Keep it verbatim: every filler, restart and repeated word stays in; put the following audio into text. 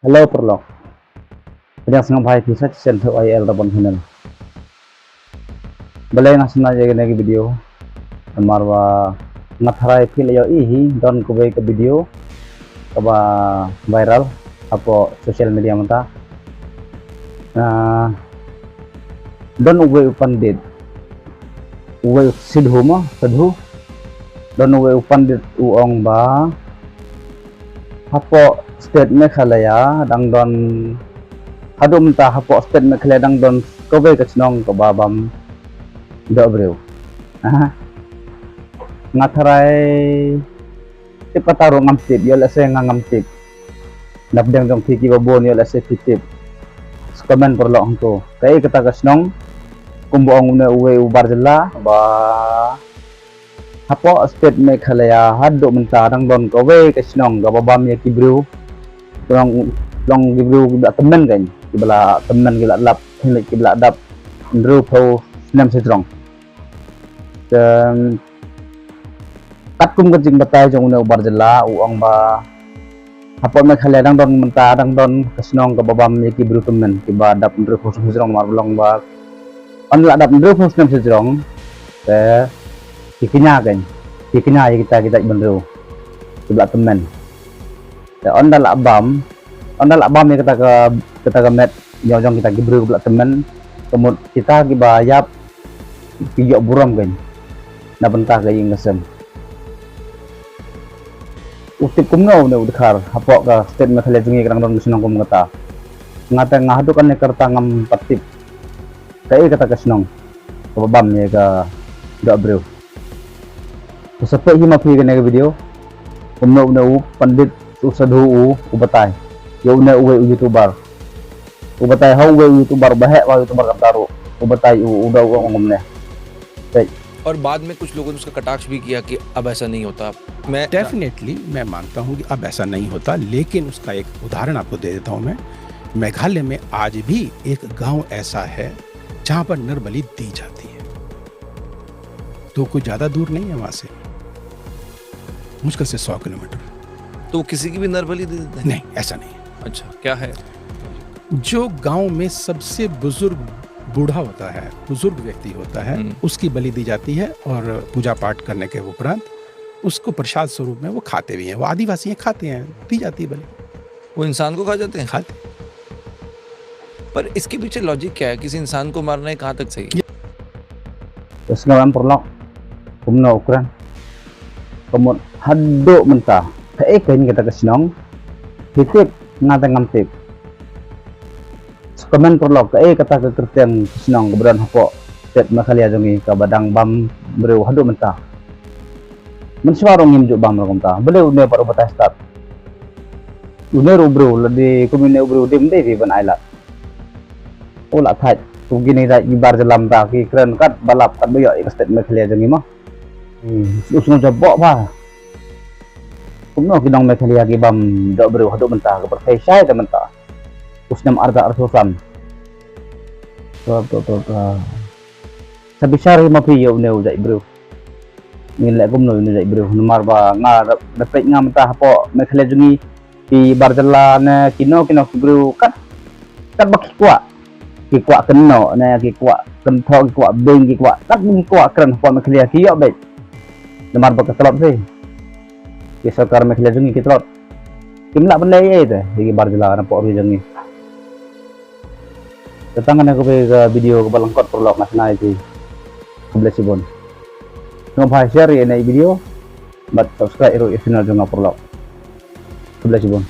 Hello paralok. Pdiang sngewbha ïa phi sha sien to I L Rabon Channel. Balei nga shna ïa kane ka video? Namar ba nga tharai phi la ïohi hi, don kawei ka video kaba viral hapoh social media mynta. Ah, don uwei u pandit, uwei u sidhu mo, sidhu. Don uwei u pandit u ong ba hapoh state Meghalaya dang don, haduh mynta hapoh state Meghalaya dang don kawei ka shnong kaba bam doh briew. Aha. Nga tharai tip kata ruh ngam tip, ïoh lehse nga ngam tip. Na pdeng jong phi kiba bun ïoh lehse phi tip. Sa comment paralok hangto. Kaei kata ka shnong, kumba ong une uwei u bar jylla ba hapoh state Meghalaya haduh mynta dang don kawei ka shnong kaba bam ïa ki briew. Long, long ki briew kiba la tymmen kan, kiba la tymmen, kiba la lap, kiba la dap hynriewphew snem shajrong. Te katkum ka jingbatai jong une u bar jylla u ong ba hapoh Meghalaya dang don mynta, dang don ka shnong kaba bam ïa ki briew tymmen kiba dap hynriewphew snem shajrong, namar ba long ba ynda la dap hynriewphew snem shajrong te ki kñia kan, ki kñia ïa kita ki jait bynriew kiba la tymmen. Te ynda la bam, ynda la bam ïa kata ka, kata ka met jong, jong kita ki briew kiba la tymmen, ka mut kita kiba ïap ki ïoh burom kan na bynta ka ïing ka sem. U tip kumno une u dkhar hapoh ka state Meghalaya jong ngi ka dang don ka shnong kum kata? Nga te nga haduh kane ka rta ngam pat tip kaei kata ka shnong kaba bam ïa ka doh briew. Te sa peit hi ma phi kane ka video, kumno une u pandit u sadhu u, u batai ïa une uwei u YouTuber. U batai ha uwei u YouTuber, ba heh ba YouTuber kata ruh u batai u, u da u ong kumne. Peit. और बाद में कुछ लोगों ने उसका कटाक्ष भी किया कि अब ऐसा नहीं होता। मैं डेफिनेटली मैं मानता हूं कि अब ऐसा नहीं होता, लेकिन उसका एक उदाहरण आपको दे देता हूं मैं। मेघालय में आज भी एक गांव ऐसा है जहां पर नरबलि दी जाती है, तो कोई ज्यादा दूर नहीं है वहां से, मुश्किल से सौ किलोमीटर। तो वो किसी की भी नरबलि दे देते हैं? नहीं, ऐसा नहीं है। अच्छा, क्या है? जो गांव में सबसे बुजुर्ग बूढ़ा होता है, बुजुर्ग व्यक्ति होता है, हम्म। उसकी बलि दी जाती है और पूजा पाठ करने के उपरांत उसको प्रसाद स्वरूप में वो खाते भी हैं। वो आदिवासी हैं, खाते हैं, दी जाती है बलि। वो इंसान को खा जाते हैं? खाते। पर इसके पीछे लॉजिक क्या है? किसी इंसान को मारना है, कहाँ तक सही है? Te sngewbha paralok, kumno u kren? Ka mut haduh mynta, kaei kane kata ka shnong? Phi tip, nga te ngam tip. Sa comment paralok, kaei kata ka kyrteng ka shnong kaba don hapoh state Meghalaya jong ngi kaba dang bam briew haduh mynta? Mynshuwa ruh ngim ju bam ruh kumta. Balei une pat u batai stad? Une ruh u briew, lada kum une u briew dim dei phi ban ailad. U la thait, kum kine jait ki bar jylla mynta ki kren kat ba lap kat ba ïoh ïa ka state Meghalaya jong ngi mo. Hmm, u sngewjop bok ba kumno ki nong Meghalaya ki bam doh briew haduh mynta, ka pyrthei shai te mynta. U snem ar hajar arphew san. To, to, to, to. Sa bishar hi ma phi ïa une u jait briew. Ngin leh kumno ïa une u jait briew. Namar ba nga da, da peit nga mynta hapoh Meghalaya jong ngi, ki bar jylla ne kino kino ki briew kat, kat ba ki kwah. Ki kwah kynnoh ne ki kwah kynthoh, ki kwah beiñ, ki kwah kat ba ki kwah kren hapoh Meghalaya ki ïoh beit. Namar ba ka tlot hi. Ki sorkar Meghalaya jong ngi ki tlot. Kim lah ban leh ei ei te ïa ki bar jylla na poh ri jong ngi. Te tang kane kawei ka video kaba lyngkot paralok nga shna ïa phi. Khublei shibun. Sngewbha share ïa kane ka video bad subscribe ruh ïa channel jong nga paralok. Khublei shibun.